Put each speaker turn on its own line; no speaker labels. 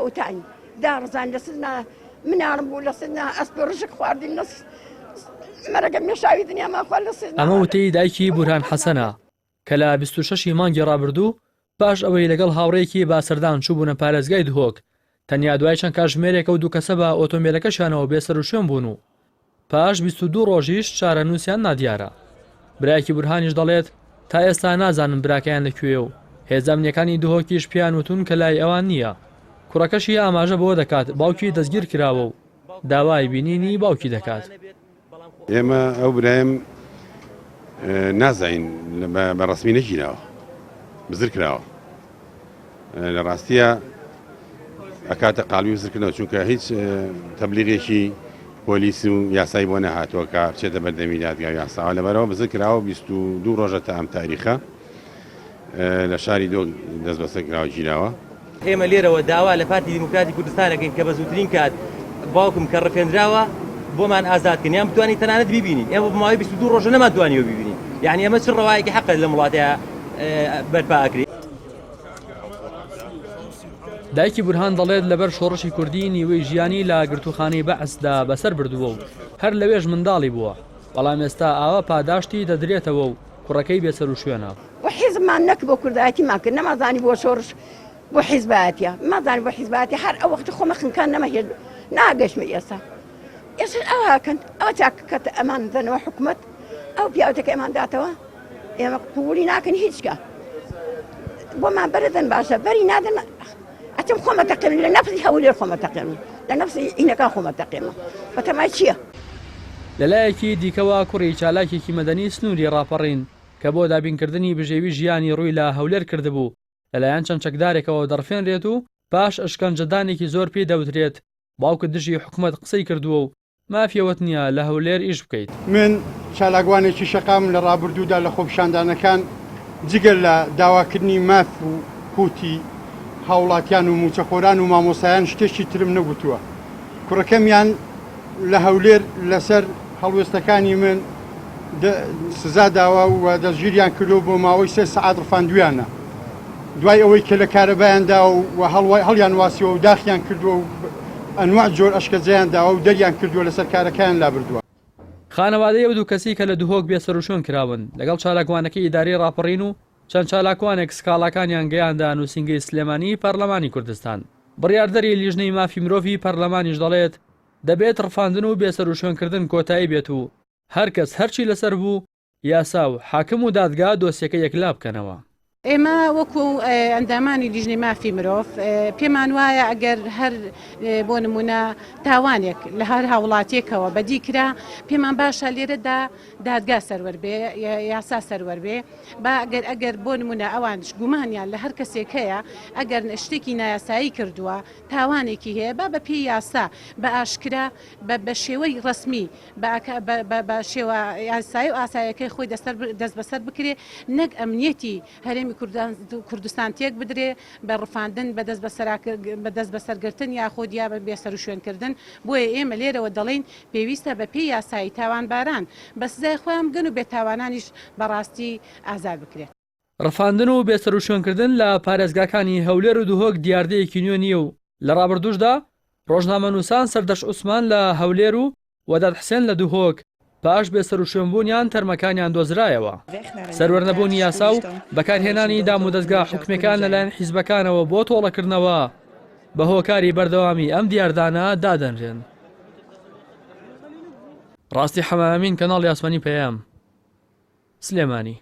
فەوتاین داڕزان لە سزنا مناڵم بوو لە سزنا ئەسپ ڕژک خواردین لە مەرەگە مێشاوی دنیامان خوارد لە سزنا
ئەمە وتەی دایکی بورهان حەسەنە کە لە 26 ی مانگی ڕابردوو پاش ئەوەی لەگەڵ هاوڕێیەکی بە سەردان چووبوونە پارێزگای دهۆک، تەنیا دوای چەند کاتژمێرێک ئەو دوو کەسە بە ئۆتۆمبێلەکەشیانەوە بێسەروشوێن بوون و پاش 22 ڕۆژیش چارەنووسیان نادیارە. برایەکی بورهانیش دەڵێت، تا ئێستا نازانن براکەیان لە کوێیە و هێزە ئەمنییەکانی دهۆکیش پێیان وتوون کە لای ئەوان نییە. کوڕەکەشی ئاماژە بەوە دەکات باوکی دەستگیر کراوە و داوای بینینی باوکی دەکات.
ئێمە ئەو برایم نازانین بە ڕسمی نەگیراوە بزر کراوە لە ڕاستیە ئەکاتە قالبی بزرکردنەوە چونکە هیچ تەبلیغێکی پۆلیس و یاسایی بۆ نەهاتووە کە بچێتە بەردەمی دادگا یاساوە لەبەرەوە بزر کراوە 22 ڕۆژە تا ئەم تاریخە لە شاری دۆک دەستبەسەر کراوە گیراوە.
ئێمە لێرەوە داوا لە پارتی دیموکراتی کوردستان ئەکەین کە بە زووترین کات باوکم کە ڕفێندراوە بۆمان ئازاد کەن یان بتوانین تەنانەت بیبینین ئێمە بە ماوەی 22 ڕۆژە نەمانتوانیوە بیبینین یعنی ئەمە چ ڕەوایەکی حەقە لەم وڵاتەیا بەرپا ئەکرێ.
دایکی بورهان دەڵێت لەبەر شۆڕشی کوردی نیوەی ژیانی لە گرتووخانەی بەعسدا بەسەر بردووە و هەر لەوێش منداڵی بووە، بەڵام ئێستا ئاوا پاداشتی دەدرێتەوە و کوڕەکەی بێسەروشوێنە.
بۆ حیزبمان نەک بۆ کوردایەتیمان کرد نەمازانی بۆ شۆڕش بۆ حیزبایەتە مازانی بۆ حیزباتی هەر ئەو وەختی خۆمە خنکان نەمە هێت ناگەشتمە ئێستا ئێستا ئەوکەن ئەوە چاکەکەت ئەمان دەنەوە حکومت ئەو پیاوتەکە ئەمان داتەوە ئێمە قووڵی ناکەن هیچکە بۆمان بەرەدەن باشە بەری نادەن ئەچم خۆمە تەقێن لە نەفسی هەولێر خۆمە تەقێن لە نەفسی ئینەکان خۆمە تەقێنە بەتەمای چییە؟
لەلایەکی دیکەوە کوڕی چالاکێکی مەدەنی سنووری ڕاپەڕین کە بۆ دابینکردنی بژێوی ژیانی ڕووی لە هەولێر کردبوو، لەلایەن چەند چەکدارێکەوە دەڕفێنرێت و پاش ئەشکەنجەدانێکی زۆر پێی دەوترێت باوکت دژی حکومەت قسەی کردووە و مافی ئەوەت نییە لە هەولێر ئیش بکەیت.
من چالاکوانێکی شەقامم لە ڕابردوودا لە خۆپیشاندانەکان جگە لە داواکردنی ماف و قوتی هاوڵاتیان و موچەخۆران و مامۆستایان شتێکی ترم نەگوتووە. کوڕەکەمیان لە هەولێر لەسەر هەڵوێستەکانی من سزا داوە و دەستگیریان کردووە بۆ ماوەی سێ سەعات ڕفاندویانە دوای ئەوەی کە لە کارەبایان داوە و هەڵیان واسیوە و داخیان کردووە و ئەنواع جۆر ئەشکەجەیان داوە و دەریان کردووە لەسەر کارەکەیان لابردووە.
خانەوادەی ئەو دوو کەسەی کە لە دهۆک بێسەروشوێن کراون، لەگەڵ چالاکوانەکەی ئیدارەی ڕاپەڕین و چەند چالاکوانێک سکاڵاکانیان گەیاندە نووسینگەی سلێمانیی پەرلەمانی کوردستان. بڕیاردەری لیژنەی مافی مرۆڤی پەرلەمانیش دەڵێت، دەبێت ڕفاندن و بێسەروشوێنکردن کۆتایی بێت و هەرکەس هەرچی لەسەر بوو، یاسا و حاکم و دادگا دۆسیەکە یەکلا بکەنەوە.
ئێمە وەکو ئەندامانی لیژنەی مافی مرۆڤ پێمان وایە ئەگەر هەر بۆ نمونە تاوانێک لە هەر هاوڵاتیەکەوە بەدی کرا پێمان باشە لێرەدا دادگا سەروەر بێ یاسا سەروەر بێ با ئەگەر ئەگەر بۆ نمونە ئەوانش گومانیان لە هەر کەسێک هەیە ئەگەر شتێکی نایاسایی کردووە تاوانێکی هەیە با بە پێی یاسا بە ئاشکرا بە بە شێوەی ڕەسمی بە شێوە یاسایی و ئاسایەکەی خۆی دەستبەسەر بکرێ نەک ئەمنیەتی هەرێمی کوردستان تێک بدرێ بە ڕفاندن بە دەستبەسەرگرتن یاخود یا بە بێسەروشوێنکردن بۆیە ئێمە لێرەوە دەڵێین پێویستە بە پێی یاسایی تاوانباران بە سزای خۆیان بگەن و بێتاوانانیش بەڕاستی ئازاد بکرێن.
ڕفاندن و بێسەروشوێنکردن لە پارێزگاکانی هەولێر و دهۆک دیاردەیەکی نوێ نییە و لە ڕابردووشدا ڕۆژنامەنووسان سەردەشت عوسمان لە هەولێر و وەدات حسێن لە دهۆک پاش بێسەروشوێنبوونیان تەرمەکانیان دۆزرایەوە. سەروەرنەبوونی یاسا و بەکارهێنانی دامودەزگا حکومییەکان لەلایەن حیزبەکانەوە بۆ تۆڵەکردنەوە بە هۆکاری بەردەوامی ئەم دیاردانە دادەنرێن. ڕاستی حەمەئەمین، کەناڵی ئاسمانی پەیام، سلێمانی.